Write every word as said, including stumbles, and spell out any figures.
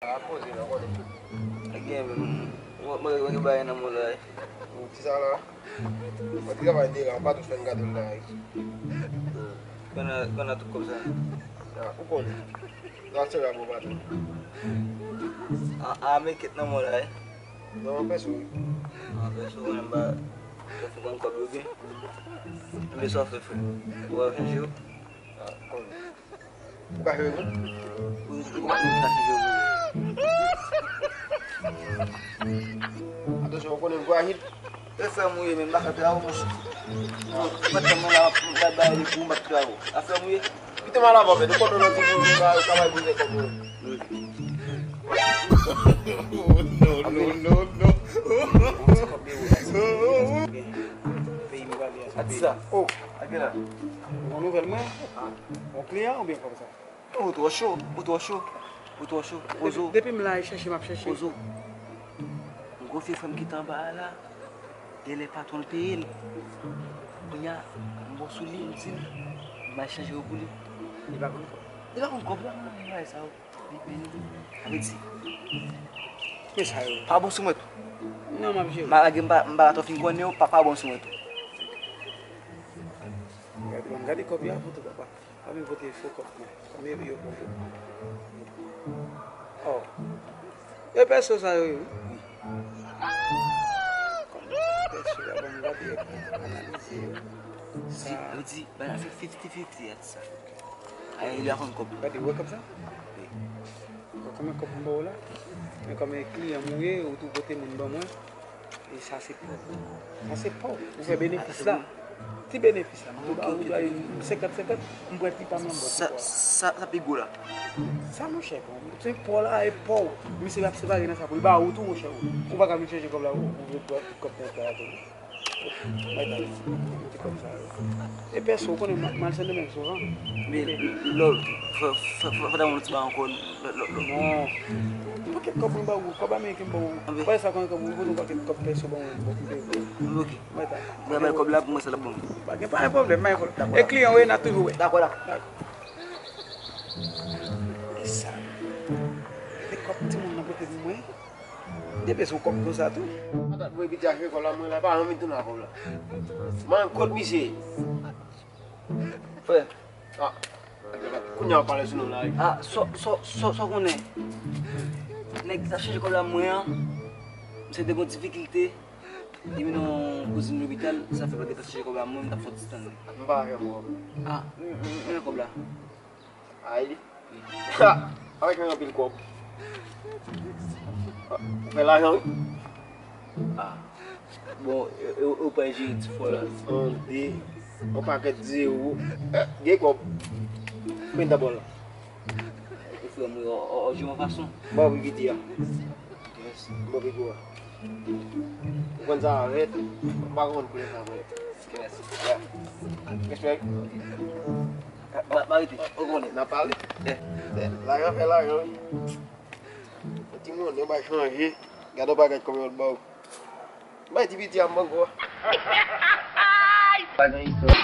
A poze la, konnen. Ak gen, mwen, mwen, mwen gen bagay nan men w la, wi. Ou ti sa la? Mwen travay deran, pa tout fè n gade l la, wi. Kòman, kòman tout kòb sa? A, ou konnen. Sa se la bon patron. A, a, men kèt nan men w la, wi. Non, pèso, wi. A, pèso, mwen, m pa, m pa fè konn kòb yo byen. Enben, sa w fè, frè? Ou pa chanje yo? A, konnen. Ou ka jwe pou? Ou, ou pa menm ka jwe pou? Atansyon, ou konnen m frajil. E frè m ou ye, men m pa ka travay, monchè. Ou pa t tann mwen la, m bay bay li pou m pa t travay. A frè m ou ye? Kite m al avè w, men nou konn nan ti moun, nou ka, ka bay bouzen kòb mwen. Non, non, non, non. Peyi m prale a, se peyi. Ati sa. Oh, a gen la. Yon nouvèl mwen? Yon kliyan oubyen kòb sa? Ou twò cho, ou twò cho, ou twò cho. Ozo. Depi, depi m la, e chèche m ap chèche. Ozo. M gon vye frè m ki t anba a la. Genlè patwon l peye l. Kounye a, m bon sou li, m di l, m al chanje yo pou li. Li pa konn kòb. Li pa konn kòb la, non, bagay sa yo. Li peye l. Sa vle di. Men sa yo. Pa bon sou mwen tou. Non, m ap jere. Malgre m pa, m pa twò fin konnen yo, pa, pa bon sou mwen tou. Gade, gade kòb yo a poto, papa. Pa vin pote fo kòb non. Kòm yo, yo pran yo. Oh. E pèso sa yo ye, wi. Kòm pèso yo, bon, m gade, analize yo. Di, yo di, bagay la se fifty fifty a di sa. Ayen, li a konn kòb. Gade, ou wè kòb sa? Wi. Ou wè konbyen kòb m ba w la? Men kòm e kliyan m ou ye, ou tou pote moun ban mwen. E sa se pa w. Sa se pa w. Ou fè benefis la. Ti benefis la. Mwen ba ou la senkant senkant, m pran ti pa m nan bòs ou la. Sa, sa pi gwo la. Sa monchè, bon, se pa w la, e pa w. Misye ap separe nan sa pou l ba ou tou, monchè. Ou pa ka vin chanje kòb la, ou, ou vle pran kòb nan kay la tou. Mwen ta di kòb sa yo. E pèso, ou konnen m al Sendomeng souvan. Men lò, fò, fò, fò, fò, fò ta mwen ti ba ankò. Lò, lò, lò. Non. Pakèt kòb mwen ba ou, kòb ameriken m ba ou. Anben. Wè sa konn kòb ou, ou konn pakèt kòb pèso ba ou, bon, m peye. Ok. Mwen ta. Mwen bay kòb la pou mwen sa l ap ban m. Pa gen, pa gen pwoblèm, pa gen pwoblèm. Dakò. E kliyan ou ye, n a toujou wè. Dakò, dakò. Dakò. E sa. E kòb timoun nan pote pou mwen. Depi sou kòb konsa tou. Patat mwen piti achte kòb la, mwen la pa anvi tounen a kòb la. Man, kot misye? Frè. Ah, kounye a w pale sou non la, wi. Ah, sa, sa, sa, sa w konnen? Nèg ki t ap chanje kòb la mwen an, misye te gon difikilte. Li mennen yon kouzin lopital, sa fè pa gen tan chanje kòb la mwen, m t ap fè yon ti tann li. M pa wè kòb. Ah, m, m, m, men kòb la. Ay li. Ha! Avèk yon anpil kòb. Ou fè lajan, wi. Ah. Bon, e, e, ou pa jere ti fò la. Yon, de, yon pakèt zewo. Eh, gen kòb. Kwen dabò la. E frè m, wi, o, o, o, jwe yon fason. Bon, wi, piti a. Yes. Bon, pi gwo a. Ou konn sa avèt, ou pa konn koulè sa avèt. Yes. Yeah. Respect. Ba, ba rete, ou konnen. N a pale. Yeah. Yeah. Lajan fè lajan, wi. Yon ti monnen, ou bay chanje. Gade yon bagay kòm yo ba ou. Bay ti piti a m ankò. Pa gen istwa